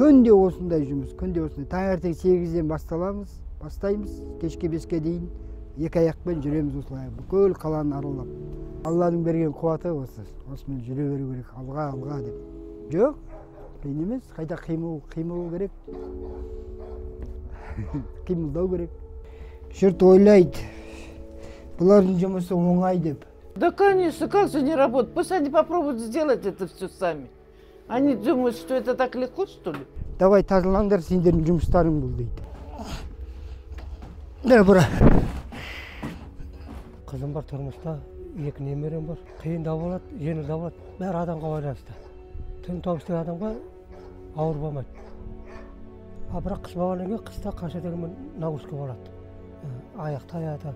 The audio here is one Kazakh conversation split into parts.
Күнде осындай жұмыс, күнде осындай. Таңертең 8-ден бастаймыз, кешке 5-ке дейін екі аяқпен жүреміз осылай, бүкіл қаланы аралап. Алланың берген қуаты осы, осымен жүре беру керек, алға, алға деп. Жоқ, қиын емес, қайта қимыл керек, қимылдау керек. Жұрт ойлайды, бұлардың жұмысы оңай деп. Да, конечно, как же не работать? Пусть они попробуют сделать это все сами. Они думают, что это так легко, что ли? Давай тазалаңдар, сендердің жұмыстарың бұл дейді. Да, бұра. Қызым бар тұрмыста, 2 немерем бар. Қиын да болады, жеңіл де болады. Бәрі адамға байланысты. Түн тауып істеген адамға ауыр болмайды. А бірақ қыс болғаннан кейін қыста қанша дегенмен нагрузка болады. Аяқ таяды.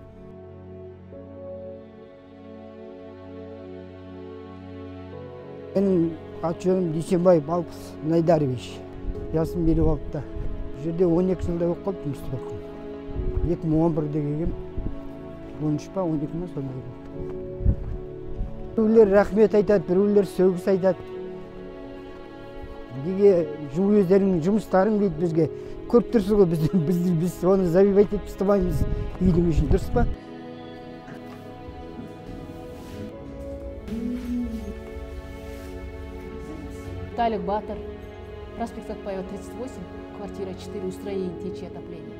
Менің аты жөнім Дүйсенбаев Алпыс Найдарович. Жасым 56-та. Бұл жерде 12 жылдай болып қалды жұмыс істеп жатқан. 2011-де келгем. 13 па, 12 ма сондай болды. Біреулер рахмет айтады, біреулер сөгіс айтады. Неге өздерінің жұмыстарың дейді бізге. Көріп тұрсыз ғой, біз оны забивать етіп тастамаймыз үйдің ішін, дұрыс па? Талик Батыр, проспект Сатпаева, 38, квартира 4, устроение течи отопления.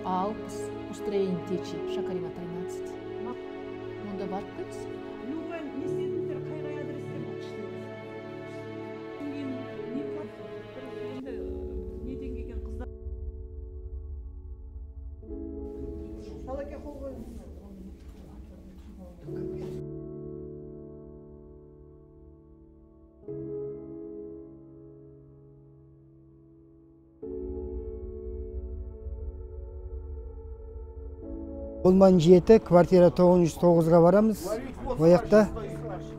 Алпыс, устроение течи, Шакарима, 13. Мұнда барып кетсін. Болман 7, квартира 909-ға барамыз. Ояқта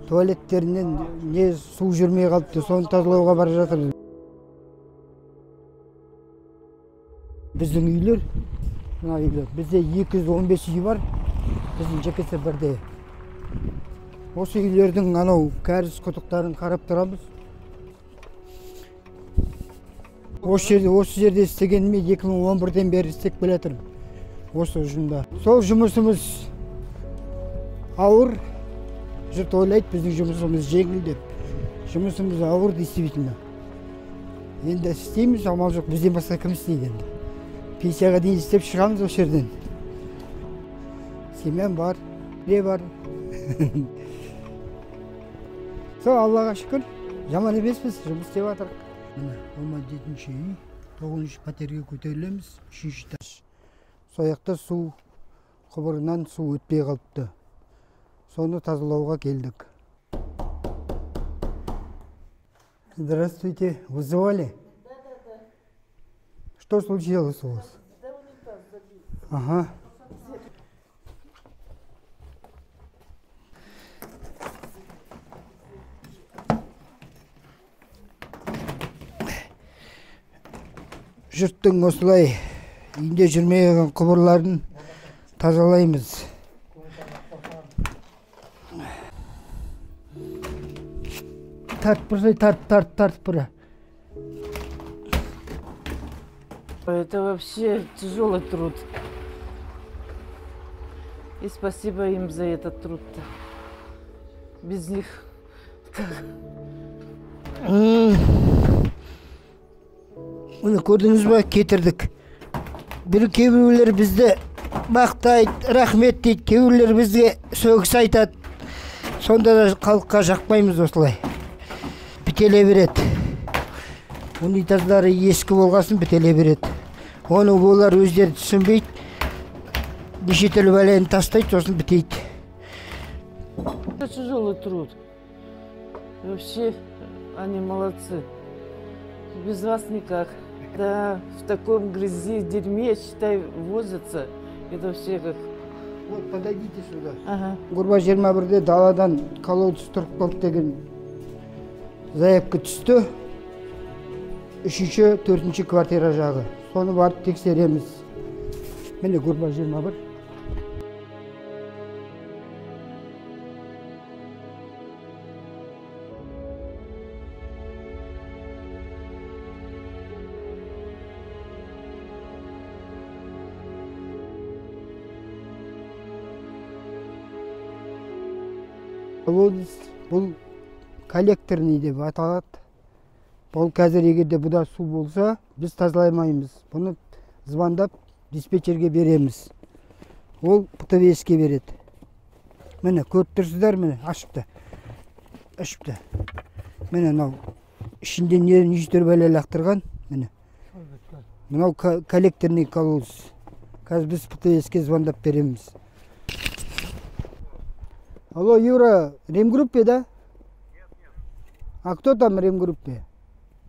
туалеттерінен не су жүрмей қалыпты, соны тазалауға бара жатырмыз. Біздің үйлер, мына үйлер, бізде 215 үй бар, біздің ЖКС бірде. Осы үйлердің анау кәріз құдықтарын қарап тұрамыз. Осы жерде істегеніме 2011-ден бері істеп келе жатырмын. Осы ұжымда. Сол жұмысымыз ауыр, жұрт ойлайды біздің жұмысымыз жеңіл деп. Жұмысымыз ауыр действительно. Енді істейміз, амал жоқ, бізден басқа кім істейді енді. Пенсияға дейін істеп шығамыз осы жерден. Семьям бар, не бар. Сол Аллаға шүкір, жаман емеспіз, жұмыс істеп жатырмыз. Міне, 17-ші үй, 9-шы пәтерге көтерілеміз, 3-ші этаж. Сояқта су құбырынан су өтпей қалыпты. Соны тазалауға келдік. Здравствуйте, вызывали? Да, да, да. Что случилось у вас? Да, унитаз забил. Ага. Жұрттың осылай үйінде жүрмей қалған құбырларын тазалаймыз. Тарт бұрсай, тарт, тарт, тарт бұра. Это вообще тяжелый труд. И спасибо им за этот труд-то. Без них как? Міне көрдіңіз ба, кетірдік. Бір кейбіреулер бізді мақтайды, рахмет дейді, кейбіреулер бізге сөгіс айтады. Сонда да халыққа жақпаймыз осылай. Бітеле береді. Унитаздары ескі болғасын бітеле береді. Оны олар өздері түсінбейді. Неше түрлі бәлені тастайды, сосын бітейді. Это тяжелый труд. Вообще они молодцы. Без вас никак. Да, в таком грязи, дерьме, считай, возятся. Это вообще как... Вот, подойдите сюда. Ага. Гурба 21-де даладан колодец тұрып қалды деген заявка түсті. 3-ші, 4-ші квартира жағы. Соны барып тексереміз. Міне Гурба 21. Колодец бұл коллекторный деп аталады. Бұл қазір егер де бұда су болса, біз тазалай алмаймыз. Бұны звондап диспетчерге береміз. Ол ПТВС-ке береді. Міне көріп тұрсыздар, міне ашыпты. Ашыпты. Міне мынау ішінде неше түрлі бәле лақтырған. Міне. Мынау коллекторный колодец. Қазір біз ПТВС-ке звондап береміз. Алло, Юра, ремгруппе, да? Нет, нет. А кто там в ремгруппе?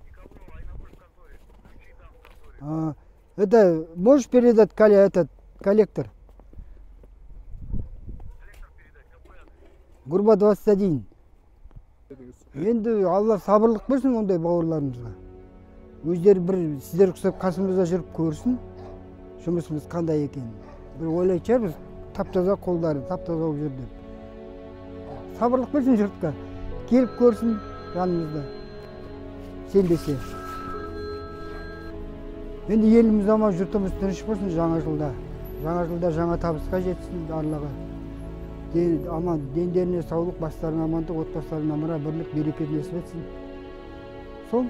Никого, Айнагуль в конторе. Ключи там в конторе. А, это, можешь передать этот коллектор? Коллектор передать, какой адрес? Гурба 21. Енді Алла сабырлық берсін ондай бауырларымызға. Өздері бір сіздер ұқсап қасымызда жүріп көрсін, жұмысымыз қандай екенін. Бір ойлайтын шығармыз, тап-таза қолдары, тап-таза болып жүр деп. Сабырлық берсін жұртқа, келіп көрсін жанымызда, сенбесе. Енді еліміз аман, жұртымыз тыныш болсын жаңа жылда. Жаңа жылда жаңа табысқа жетсін барлығы. Аман, дендеріне саулық, бастарына амандық, отбасыларына мыра, бірлік, береке несіп етсін. Сол.